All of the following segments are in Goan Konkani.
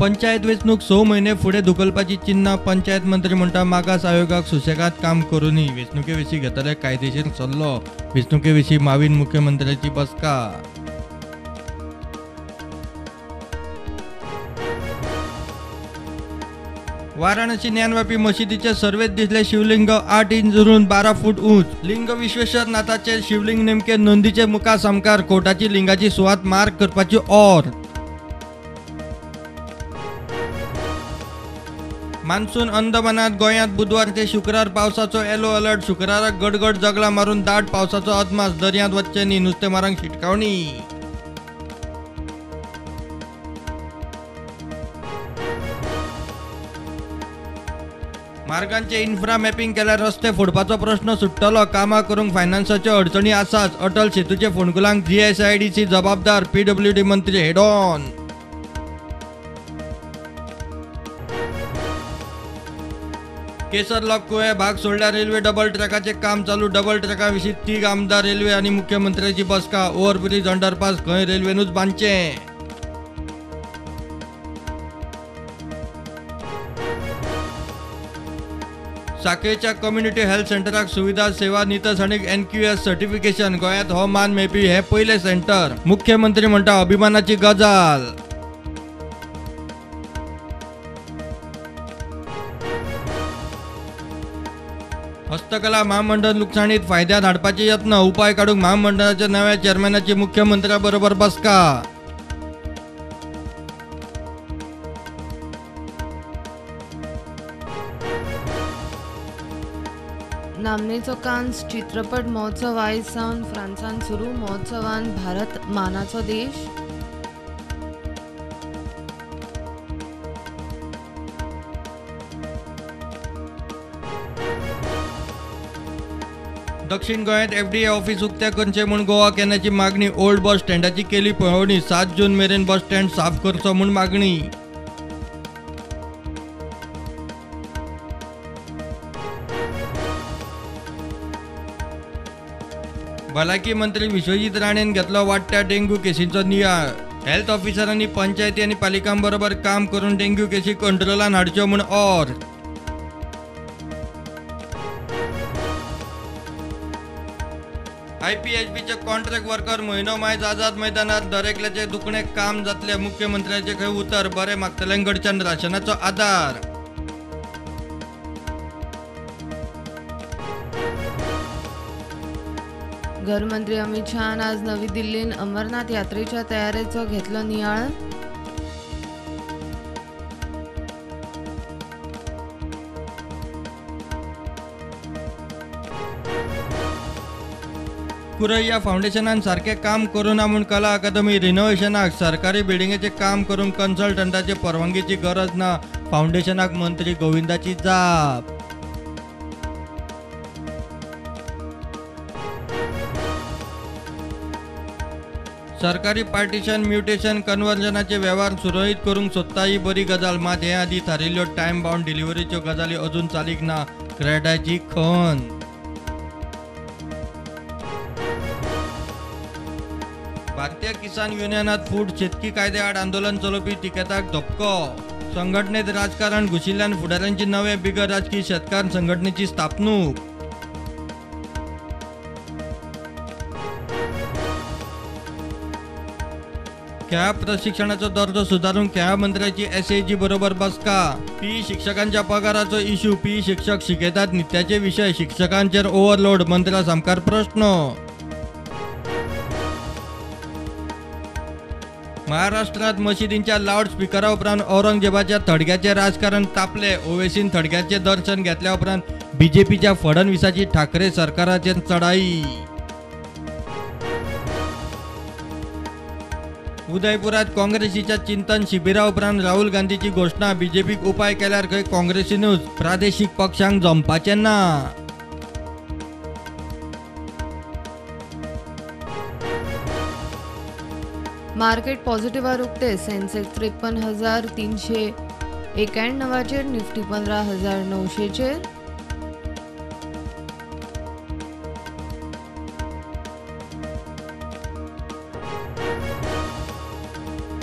पंचायत वेंचणूक 6 म्हयने फुडें धुकलपाची चिन्हां पंचायत मंत्री म्हणटा मागास आयोगाक सुशेगाद काम करूनी. वेंचणुके विशीं घेतले कायदेशीर सल्लो. वेंचणुके विशीं मावीन मुख्यमंत्र्याची बसका. वाराणसी ज्ञानवापी मशिदीचे सर्वेत दिसले शिवलिंग 8 इंच रुंद 12 फूट उंच. लिंग विश्वेश्वर नाथाचे शिवलिंग नेमके नोंदीचे मुखा सामकार. कोर्टाची लिंगाची सुवात मार्क करपाची ऑर. मान्सून अंदमानात गोंयांत बुधवार ते शुक्रार पावसाचो येलो अलर्ट. शुक्राराक गडगड जगला मारून दाट पावसाचो अदमास. दर्यांत वचचें न्ही, नुस्तेमारांक शिटकावणी. मार्गांचे इन्फ्रा मॅपिंग केल्यार रस्ते फोडपाचो प्रश्न सुट्टलो. कामां करूंक फायनान्साच्यो अडचणी आसाच. अटल सेतूचे फोंडकुलांक जीएसआयडीसी जबाबदार. पीडब्ल्यूडी मंत्री हेडॉन. केसर लॉक कुळे भाग सोडल्यार रेल्वे डबल ट्रॅकाचे काम चालू. डबल ट्रॅका विशीं 3 आमदार रेल्वे आनी मुख्यमंत्र्याची बसका. ओव्हरब्रीज अंडरपास खंय रेल्वेनूच बांदचें. साखळेच्या कम्युनिटी हेल्थ सेंटराक सुविधा सेवा नितळसाणीक एनक्यूएस सर्टिफिकेशन. गोंयांत हो मान मेळपी हें पयलें सेंटर. मुख्यमंत्री म्हणटा अभिमानाची गजाल. हस्तकला म्हामंडळ लुकसाणीत फायद्यात हाडपाचे यत्न. उपाय काडूंक म्हामंडळाच्या नव्या चेअरमॅनाची मुख्यमंत्र्या बरोबर बसका. नामनेचो कान्स चित्रपट महोत्सव आयज सावन फ्रांसांत सुरू. महोत्सवान भारत मानाचो देश. दक्षिण गोंयांत एफडीए ऑफिस उक्तें करचें म्हूण गोवा कॅनाची मागणी. ओल्ड बस स्टँडाची केली पळोवणी. 7 जून मेरेन बस स्टँड साफ करचो म्हूण मागणी. भलायकी मंत्री विश्वजीत राणेन घेतलो वाडट्या डेंग्यू केसींचो नियाळ. हेल्थ ऑफिसरांनी पंचायती आनी पालिकां बरोबर काम करून डेंग्यू केसी कंट्रोलान हाडच्यो म्हूण ऑर. आयपीएचबीचे कॉन्ट्रॅक्ट वर्कर म्हयनो मायज आझाद मैदानार दरेकल्याचे दुखणे काम जातले. मुख्यमंत्र्याचे खंय उतर. बरें मागतल्यांकडच्यान राशनाचो आदार. घरमंत्री अमित शहान आज नवी दिल्लीन अमरनाथ यात्रेच्या तयारेचो घेतलो नियाळ. कुरैया फाउंडेशनान सारकें काम करूना म्हूण कला अकादमी रिनोव्हेशनाक सरकारी बिल्डिंगेचें काम करूंक कन्सल्टंटाचे परवानगीची गरज ना. फाउंडेशनाक मंत्री गोविंदाची जाप. सरकारी पार्टिशन म्युटेशन कन्वर्जनाचे वेव्हार सुरळीत करूंक सोदता ही बरी गजाल. मात हे आदीं थारिल्ल्यो टायम बाउंड डिलिव्हरीच्यो गजाली अजून चालीक ना. क्रेडाची खण. भारतीय किसान युनियनात फूट. शेतकी कायद्या आड आंदोलन चलोवपी टिकेताक धपको. संघटनेत राजकारण घुशिल्ल्यान फुडाऱ्यांची नवे बिगर राजकी शेतकार संघटनेची स्थापणूक. खेळा प्रशिक्षणाचो दर्जो सुदारूंक खेळा मंत्र्याची एसएजी बरोबर बसका. पी शिक्षकांच्या पगाराचो इश्यू. पी शिक्षक शिकयतात नित्याचे विशय. शिक्षकांचेर ओव्हरलोड. मंत्र्या सामकार प्रश्न. महाराष्ट्रात मशिदींच्या लाऊड स्पीकरा उपरांत औरंगजेबाच्या थडग्याचे राजकारण तापले. ओवेसीन थडग्याचे दर्शन घेतल्या उपरांत बीजेपीच्या फडणवीसाची ठाकरे सरकाराचेर चढाई. उदयपुरात काँग्रेसीच्या चिंतन शिबिरा उपरांत राहुल गांधीची घोषणा. बीजेपीक उपाय केल्यार खंय काँग्रेसीनूच प्रादेशीक पक्षांक जमपाचें ना. मार्केट पॉझिटिव्हार उक्ते. सेन्सेक्स 53,391चेर, निफ्टी 15,900चेर.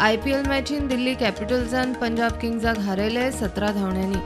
आयपीएल मॅचीन दिल्ली कॅपिटल्सान पंजाब किंग्साक हारयले 17 धांवड्यांनी.